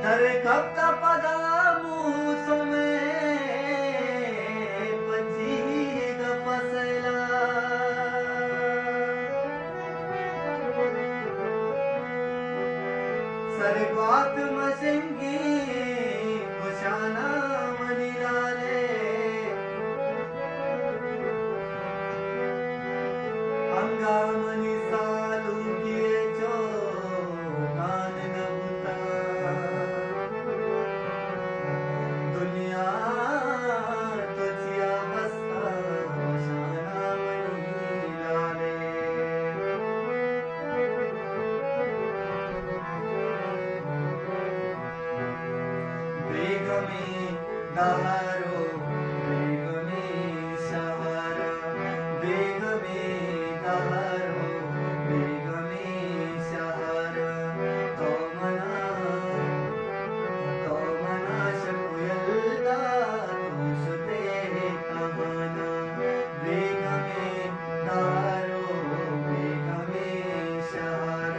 سر کپت پدا موسم پچیگ پسلا۔ سر گوات مشنگی کشانا منی لالے۔ انگا منی سالونکی چو دان نہ بوتا۔ دنیا تو چیا بستا شانا منی لالے۔ بیگمیں دارو، بیگمیں شہر، بیگمیں دارو، بیگمیں شہر۔ تو منا، تو منا شپ یلدا، تو شتے تہنا۔ بیگمیں دارو، بیگمیں شہر۔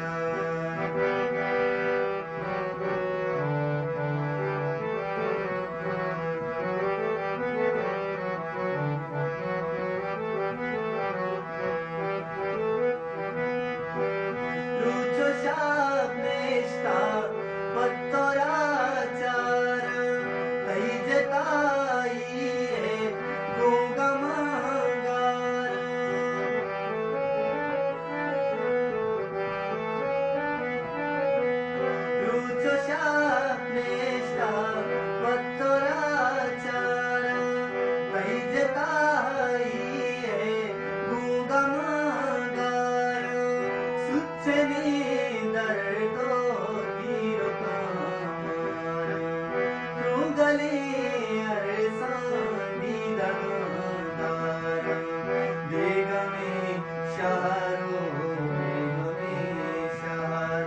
روچ و شپ نشتا پہ ترا چاراں، تئی جتائی ء گوں گماں گاراں۔ روچ و شپ نشتا پہ ترا چاراں، تئی جتائی ء گوں گماں گاراں۔ سوچنی درد و تیرکاں ماراں، چوں گلیں ارساں دیدگاں داراں۔ بیگمیں شہر و بیگمیں شہر،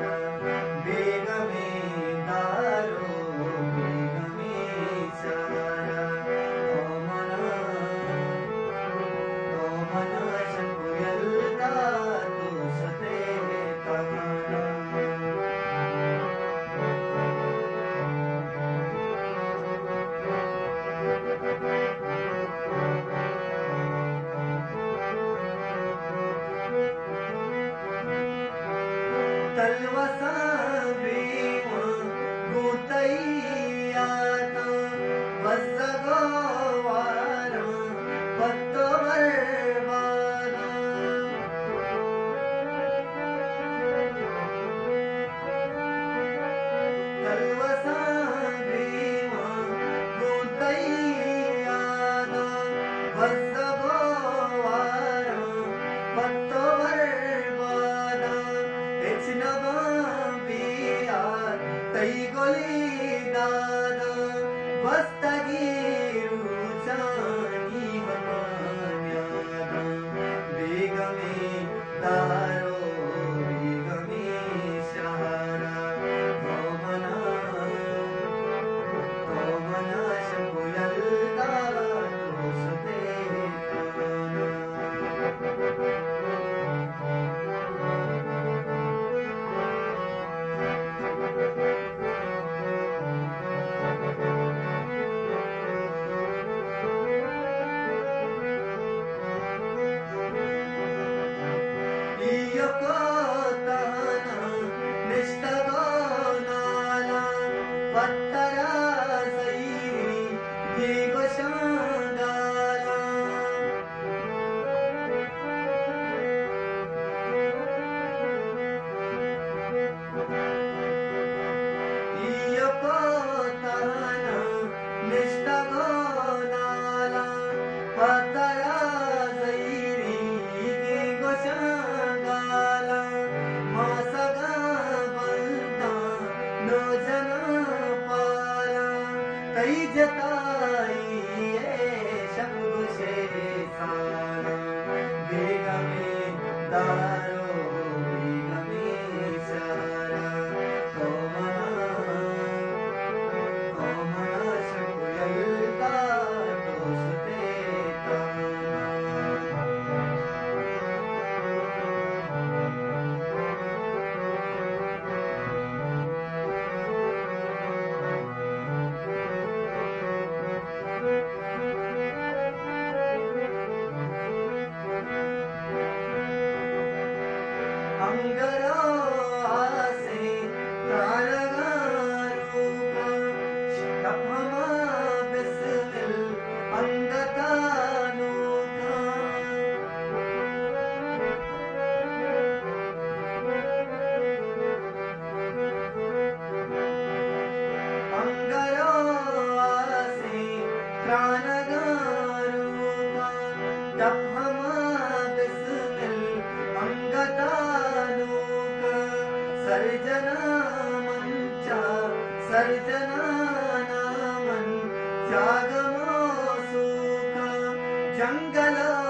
بیگمیں دار و بیگمیں شہر۔ تو منا، تو منا شپ یلدا، تو شتے تہنا۔ تلوساں گریواں گوں تئی یاتاں، بزگ و واراں پہ تو برباداں۔ تلوساں گریواں گوں تئی یاداں، بزگ و واراں پہ تو برباداں۔ ہچ نباں بے یار تئی گلی داداں، گوستگیں روچانی ہما یاداں۔ بیگمیں دار و بیگمیں شہر، تو منا، تو منا شپ یلدا، تو شتے تہنا۔ ایوک و تہنا نشتگ و نالاں، پہ ترا زہیری گیگ و شانگالاں۔ ایوک و تہنا نشتگ و نالاں، پہ ترا زہیری گیگ و شانگالاں۔ ماسگاں بنداں نو جناں پالاں، تئی جتائی ء شپ گوشے سالاں۔ بیگمیں دار و بیگمیں شہر، تو منا، تو منا شپ یلدا، تو شتے تہنا۔ من چا سرجنانا من تیاگ ما سوکا جنگلا